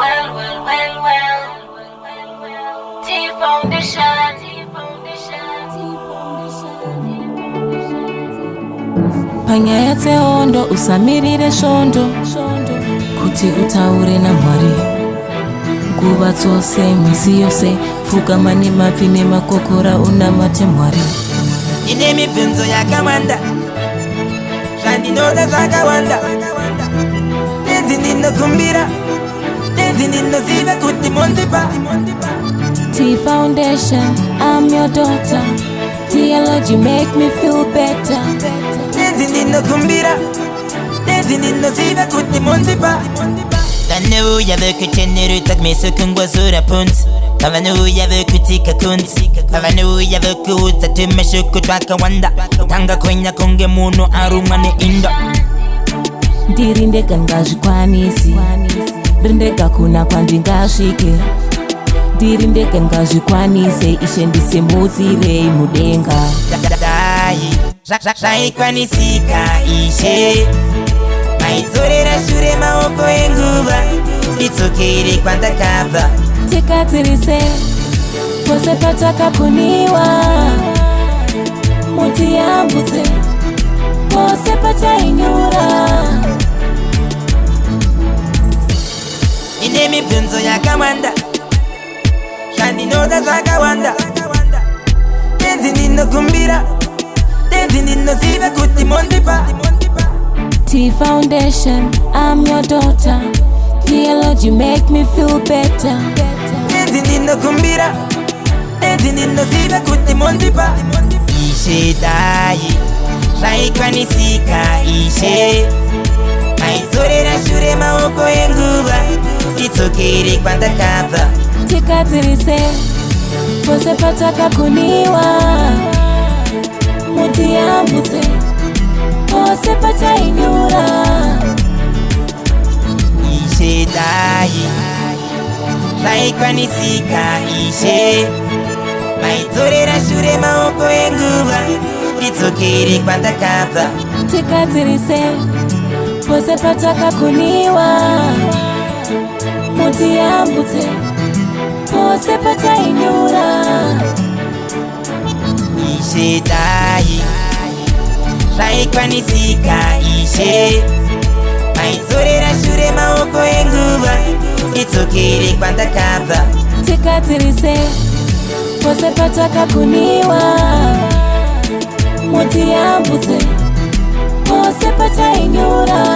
Well, well, well, well. T Foundation. T Foundation. T Foundation. Panyaya dzehondo usamirire svondo kuti utaure naMwari. Nguva dzose, misi yose, pfugama nemabvi nemakokora unamate Mwari. Ine mibvunzo yakawanda, zvandinoda zvakawanda. Tenzi, ndinokumbira. Tenzi, ndinoziva kuti mondipa. T Foundation, I'm your daughter. Dear Lord, you make me feel better. Tenzi, ndinokumbira. Tenzi, ndinoziva kuti mondipa. Vanouya vekuchenerudza kumeso kungwazora punzi, pavanouya vekutika kunzi, pavanouya vekuudza tumashoko twakawanda, tanga kwenya kunge munhu arumwa neinda. Ndiri ndega ngazvikwanisi, ndiri ndega kuna kwandingasvike. Ndiri ndega ngazvikwanise, Ishe, ndisimudzirei mudenga. Dai zvaikwanisika, Ishe, maidzorera shure maoko enguva, ndidzokere kwandakabva. Tigadzirise pose patakakuniwa, mutiyambutse pose patainyura. Ine mibvunzo yakawanda, zvandinoda zvakawanda. Tenzi, ndinokumbira. Tenzi, ndinoziva kuti mondipa. T Foundation, I'm your daughter. Dear Lord, you make me feel better. Tenzi, ndinokumbira. Tenzi, ndinoziva kuti mondipa. Ishe, dai zvaikwanisika, Ishe, maidzorera shure maoko enguva, ndidzokere kwandakabva. Tigadzirise pose patakakuniwa, mutiyambutse pose patainyura. Ishe, dai zvaikwanisika, Ishe, maidzorera shure maoko enguva, ndidzokere kwandakabva. Tigadzirise pose patakakuniwa, mutiyambutse pose patainyura. Ishe, dai zvaikwanisika, Ishe, maidzorera shure maoko enguva, ndidzokere kwandakabva. Tigadzirise pose patakakuniwa, mutiyambutse pose patainyura.